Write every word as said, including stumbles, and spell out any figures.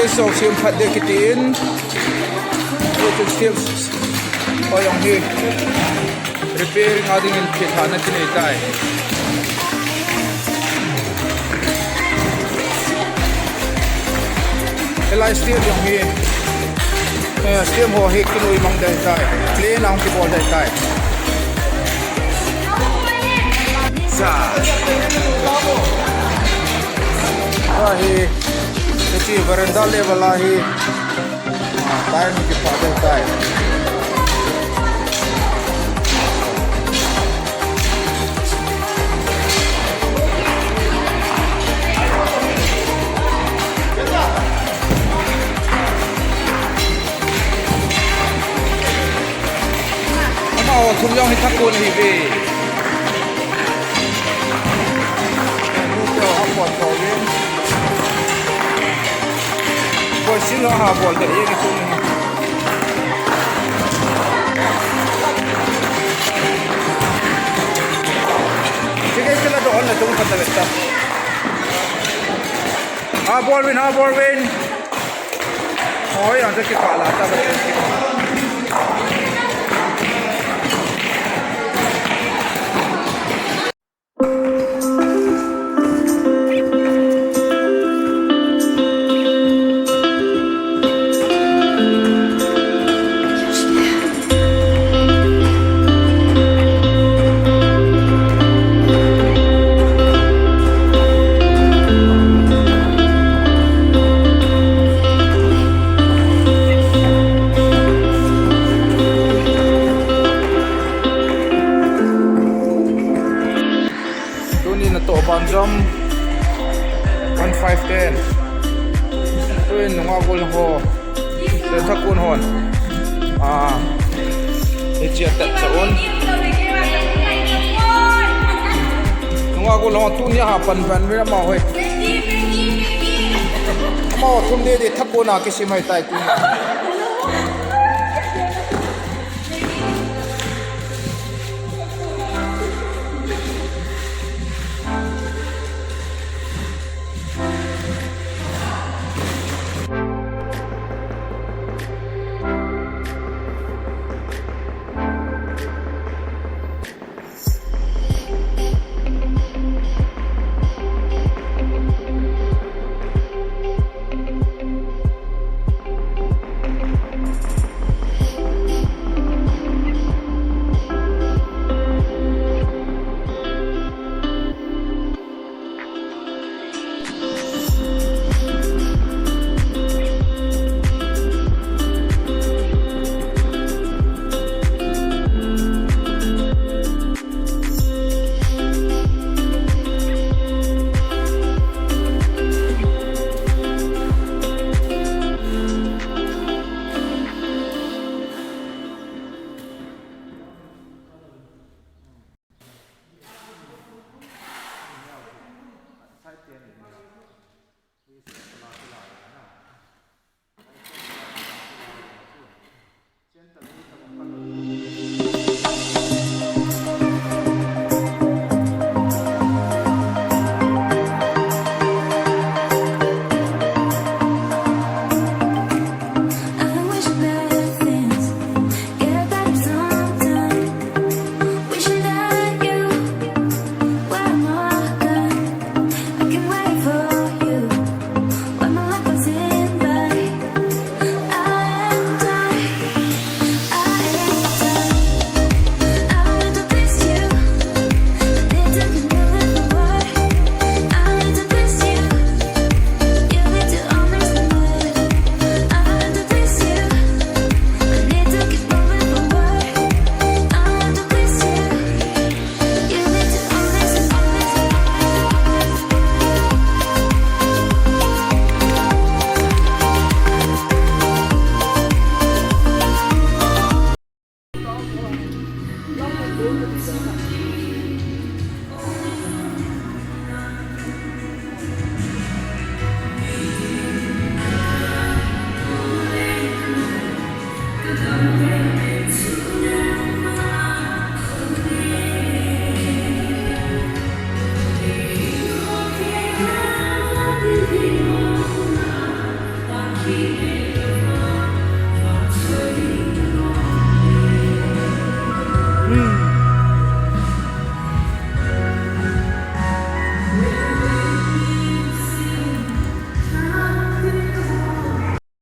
Song siam phat ding kiti in. Hiche step ho jong hi repairing a ding in phet hahna kinei tai. Hilai step jong hi, eh, step ho hi kinoi mang ding tai. Plain a hung kibol ding tai. Sa. Ahi. Hiche veranda level a hi. Ah, tile kipat ding tai. Amaho thum jong hi thakon ahi ve. Boi sil ho ha bol de ye ni kum. Sige, sila doon na tung kata beta. Ha bol win, ha bol win. Oi, ang sa kipala ta ba. Tuni natoh ban jom one five ten. Tuin nunga gol ho. Tuin thakun hon. Ah. Hichia tat sa un. Nunga gol ho tunia ha pan pan mi ama hoi. Amaho thum dede thakun a kisim ahitai tunia.